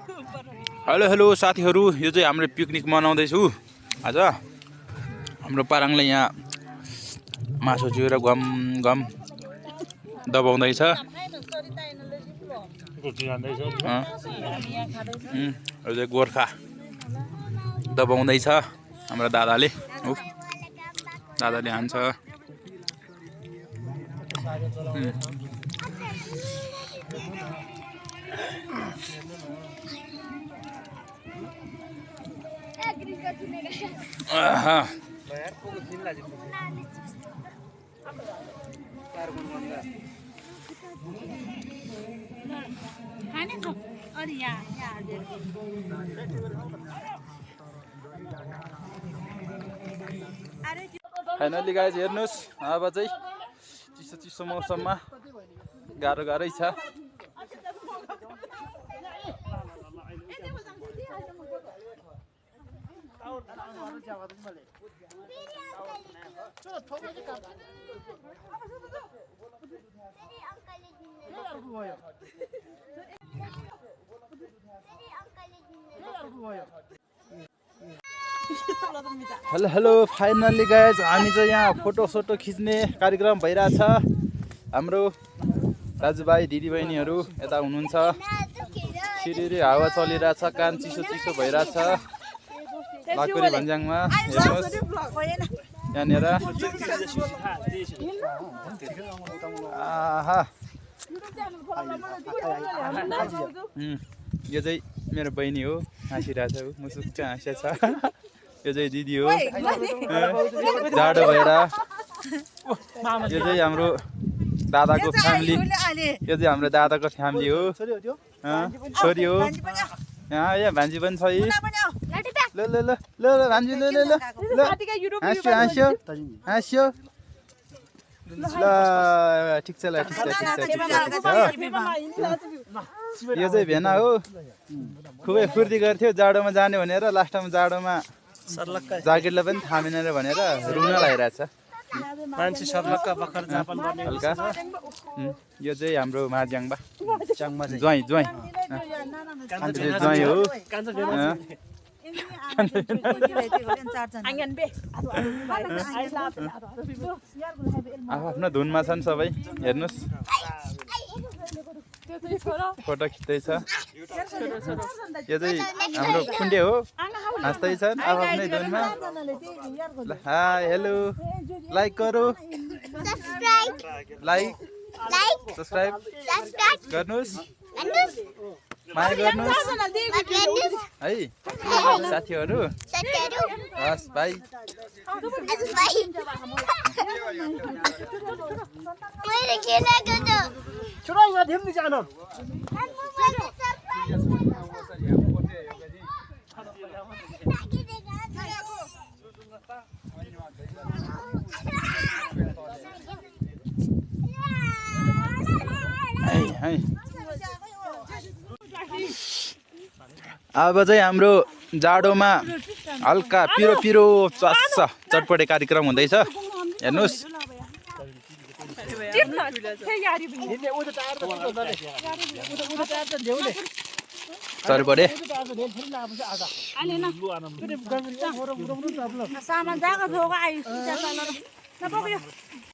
Hello hello साथीहरू, यो चाहिँ हाम्रो पिकनिक मनाउँदैछु आज। हाम्रो पाराङले यहाँ मासु चिउरा गम गम दबाउँदैछ। यो चाहिँ गोर्खा दबाउँदैछ हाम्रो दादाले। दादाले हान्छ। फाइनली गाइज हेर्नुहोस्, अब चाहिँ चिसो चिसो मौसममा गाह्रो गाह्रै छ। हेलो हेलो फाइनली गाइज हामी चाहिँ यहाँ फोटो सोटो खिच्ने कार्यक्रम भइरहेछ। हाम्रो दाजुभाइ दिदीबहिनीहरू यता हुनुहुन्छ। सिरिरी हावा चलिरहेछ, कान चिसो चिसो भइरहेछ लाकुरी भन्ज्याङमा। हेर्नुहोस् यहाँनिर यो चाहिँ मेरो बहिनी हो, हाँसिरहेछ ऊ, मुसुक्क हाँस्या छ। यो चाहिँ दिदी हो, जाडो भएर। यो चाहिँ हाम्रो दादाको फ्यामिली, यो चाहिँ हाम्रो दादाको फ्यामिली हो, छोरी हो। यहाँ भान्जी पनि छ। ल ल ल ल ल भान्जी ल ल ल ल हाँस्यो हाँस्यो हाँस्यो। ल ठिक छ, ल ठिक छ ठिक छ। यो चाहिँ भेना हो, खुबै फुर्ती गर्थ्यो जाडोमा जाने भनेर, लास्टमा जाडोमा ज्याकेटलाई पनि थामेन भनेर रुन लागिरहेछ मान्छे सर्लक्क बखर जापान गर्ने हल्का। यो चाहिँ हाम्रो माझ्याङबा ज्वाइँ ज्वाइँ ज्वाइँ हो। आफ्नो धुनमा छन् सबै। हेर्नुहोस् फोटो खिच्दैछ। यो चाहिँ हाम्रो खुन्डे हो, हाँस्दैछन् आफ्नै धुनमा। हाई हेलो, लाइक करो, लाइक सब्सक्राइब गर्नुहोस्, माया गर्नुहोस् है साथीहरू। हस् भाइ। अब चाहिँ हाम्रो जाडोमा हल्का पिरो पिरो चस्छ चटपटे कार्यक्रम हुँदैछ। हेर्नुहोस् चटपटे।